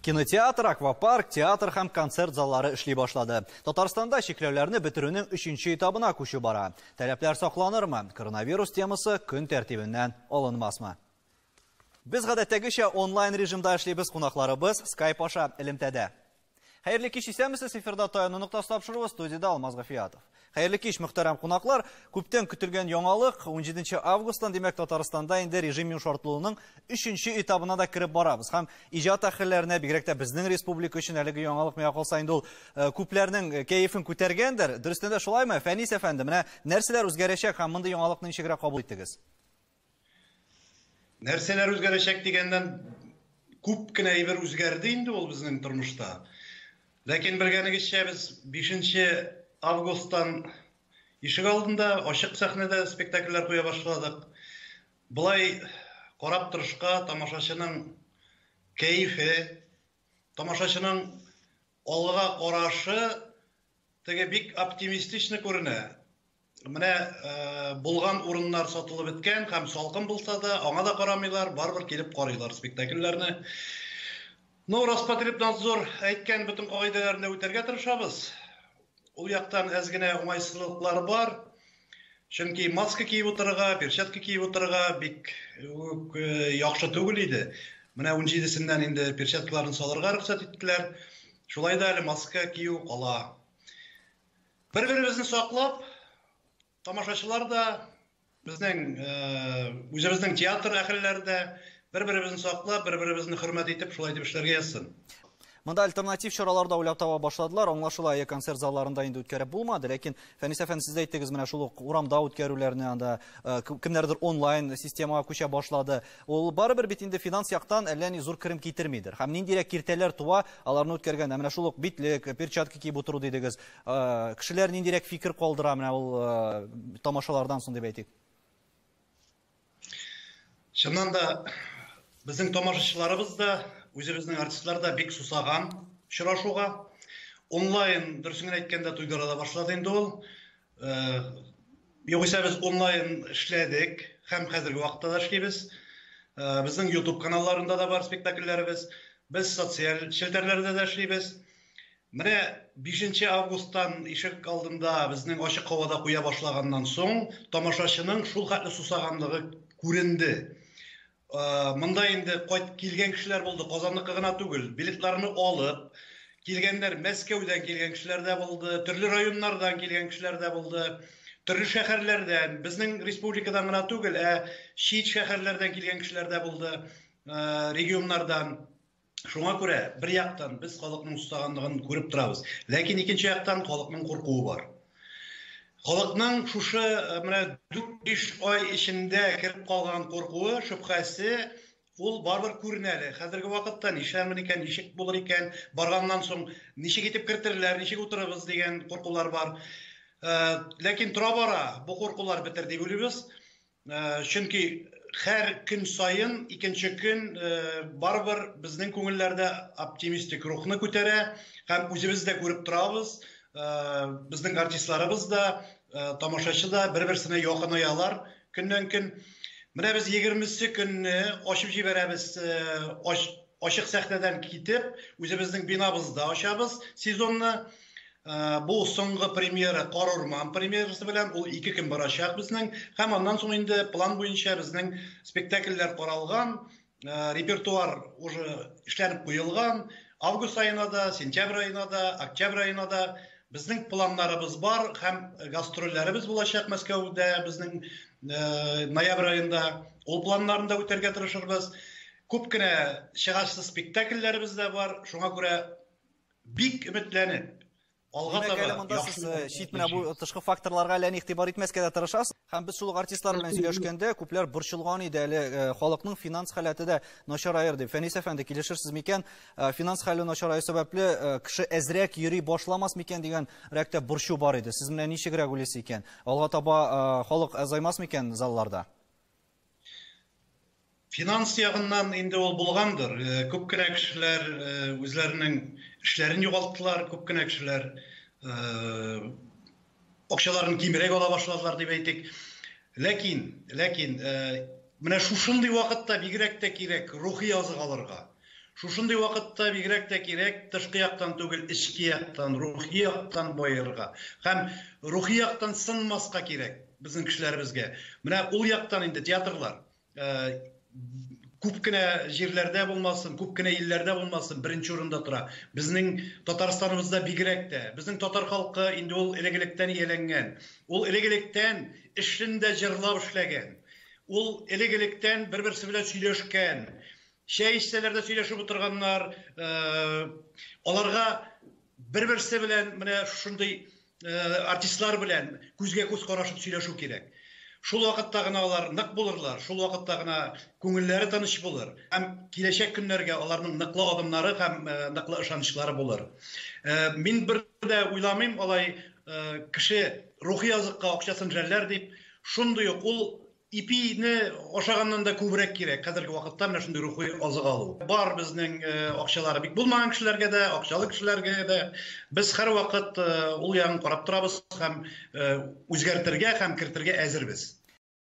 Кинотеатр, аквапарк, театр һәм концерт заллары эшли башлады. Татарстанда чикләүләрне бетерүнең өченче этабына күчү бара. Таләпләр сакланырмы? Коронавирус темасы көн тәртибеннән алынмасмы? Без гадәттәгечә онлайн режимда эшлибез, кунакларыбыз Skype аша элемтәдә. Хәерле кич, исәнмесез, эфирда Таяну ноктасы тапшыруы, студияда Алмаз Гафиятов. Хәерле кич, мөхтәрәм кунаклар. Күптән көтелгән яңалык, 17 августтан, димәк, Татарстанда инде режим йомшартылуның 3 этабына да кереп барабыз. Һәм иҗат әһелләренә, бигрәк тә безнең республика өчен әлеге яңалык миңа калса инде ул күпләрнең кәефен күтәргәндер. Дөрестән дә шулаймы? Фәнис әфәнде, менә нәрсәләр үзгәрәчәк һәм мондый яңалыкны ничегрәк кабул иттегез? Нәрсәләр үзгәрәчәк дигәннән, күп кенә әйбер үзгәрде инде ул безнең тормышта. Ләкин белгәнегезчә, без 5 августтан ишек алдында ачык сәхнәдә спектакльләр куя башладык. Болай карап торышка тамашачының кәефе, тамашачының алга карашы теге бик оптимистично күренә. Менә булган урыннар сатылып беткән һәм салкын булса да, аңа да карамыйлар, барыбер килеп карыйлар спектакльләрне. Ну, Роспотребнадзор әйткән бөтен кагыйдәләрне үтәргә тырышабыз. Ул яктан әз генә уңайсызлыклар бар. Чөнки маска киеп утырырга, перчатка киеп утырырга бик үк яхшы түгел иде. Менә 17-сеннән инде перчаткаларын салырга рөхсәт иттеләр. Шулай да әле маска кию кала. Бер-беребезне саклап, тамашачылар да, безнең үзебезнең театр әһелләре дә бер-беребезне саклап, бер-беребезне хөрмәт итеп, шулай итеп эшләргә язсын. Монда альтернатив чаралар да уйлап таба башладылар. Аңлашыла, концерт залларында инде үткәреп булмады, ләкин Фәнис әфәнде, сез дә әйттегез, менә шул ук урамда үткәрүләрне, анда кемнәрдер онлайн системага күчә башлады. Ул барыбер бит инде финанс яктан әллә ни зур керем китермидер. Һәм ниндирәк киртәләр туа, аларны үткәргәндә, менә шул ук битлек, перчатка киеп утыру дидегез. Кешеләр ниндирәк фикер калдыра менә ул тамашалардан соң дип әйтик? Чыннан да безнең тамашачыларыбыз да, үзебезнең артистлар да бик сусаган очрашуга. Онлайн, дөресен генә әйткәндә, туйдыра да башлады инде ул. Югыйсә без онлайн эшләдек һәм хәзерге вакытта да эшлибез. Безнең YouTube каналларында да бар спектакльләребез. Без социаль челтәрләрдә дә эшлибез. Менә 5 августтан ишек алдында безнең ачык һавада куя башлаганнан соң тамашачының шул хәтле сусаганлыгы күренде. Монда инде кайт килгән кешеләр булды, Казанныкы гына түгел, билетларны алып килгәннәр, Мәскәүдән килгән кешеләр дә булды, төрле районнардан килгән кешеләр дә булды, төрле шәһәрләрдән, безнең республикадан гына түгел, ә чит шәһәрләрдән килгән кешеләр дә булды, регионнардан. Шуңа күрә бер яктан без халыкның сусаганлыгын күреп торабыз, ләкин икенче яктан халыкның куркуы бар. Халыкның шушы менә 4-5 ай эчендә кереп калган куркуы, шөбһәсе, ул барыбер күренә әле. Хәзерге вакытта нишләрмен икән, ничек булыр икән, барганнан соң ничек итеп кертерләр, ничек утырырбыз дигән куркулар бар. Ләкин тора-бара бу куркулар бетер дип уйлыйбыз. Чөнки һәр көн саен икенче көн барыбер безнең күңелләрдә оптимистик рухны күтәрә һәм үзебез дә күреп торабыз, безнең артистларыбыз да, тамашачы да бер-берсенә якынаялар көннән-көн. Менә без 20 көнне ачып җибәрәбез, ачык сәхнәдән китеп, үзебезнең бинабызда ачабыз сезонны. Бу соңгы премьера Кар урман премьерасы белән, ул 2 көн барачак безнең. Һәм аннан соң инде план буенча безнең спектакльләр каралган, репертуар уже эшләнеп куелган. Август аена да, сентябрь аена да, октябрь аена да безнең планнарыбыз бар һәм гастрольләребез булачак Мәскәүдә безнең ноябрь аенда. Ул планнарны да үтәргә тырышырбыз. Күп кенә чыгашсыз спектакльләребез дә бар. Шуңа күрә бик өметләнеп алга Димәк, таба әле монда яхшы сез, булырга чит менә бу тиеш. тышкы факторларга әллә ни игътибар итмәскә дә тырышасыз. Һәм без шул ук артистлар белән сөйләшкәндә күпләр борчылган иде әле, халыкның финанс халәте дә начараер дип. Фәнис әфәнде, килешерсез микән? Финанс хәле начараю сәбәпле, кеше әзрәк йөри башламас микән дигән рәктә борчу бар иде. Сез менә ничегрәк уйлыйсыз икән? Алга таба, халык азаймас микән залларда? Финанс ягыннан инде ул булгандыр. Күп кенә кешеләр, үзләренең эшләрен югалттылар, күп кенә кешеләр, акчаларын кимрәк ала башладылар дип әйтик. Ләкин, менә шушындый вакытта бигрәк тә кирәк рухи азык алырга. Шушындый вакытта бигрәк тә кирәк тышкы яктан түгел, эчке яктан, рухи яктан баерга. Һәм рухи яктан сынмаска кирәк безнең кешеләребезгә. Менә ул яктан инде театрлар күп кенә җирләрдә булмасын, күп кенә илләрдә булмасын, беренче урында тора. Безнең Татарстаныбызда бигрәк тә. Безнең татар халкы инде ул элек-электән ияләнгән. Ул элек-электән эшен дә җырлап эшләгән. Ул элек-электән бер-берсе белән сөйләшкән. Чәй эчсәләр дә сөйләшеп утырганнар. Аларга бер-берсе белән менә шушындый артистлар белән күзгә күз карашып сөйләшү кирәк. Шул вакытта гына алар нык булырлар, шул вакытта гына күңелләре тыныч булыр һәм киләчәк көннәргә аларның ныклы адымнары һәм ныклы ышанычлары булыр. Мин бер дә уйламыйм алай кеше рухи азыкка акчасын жәлләр дип, шундый ук ул ипине ашаганнан да күбрәк кирәк хәзерге вакытта менә шундый рухи азык алу. Бар безнең акчалары бик булмаган кешеләргә дә, акчалы кешеләргә дә. Без һәрвакыт ул ягын карап торабыз һәм үзгәртергә һәм кертергә әзербез.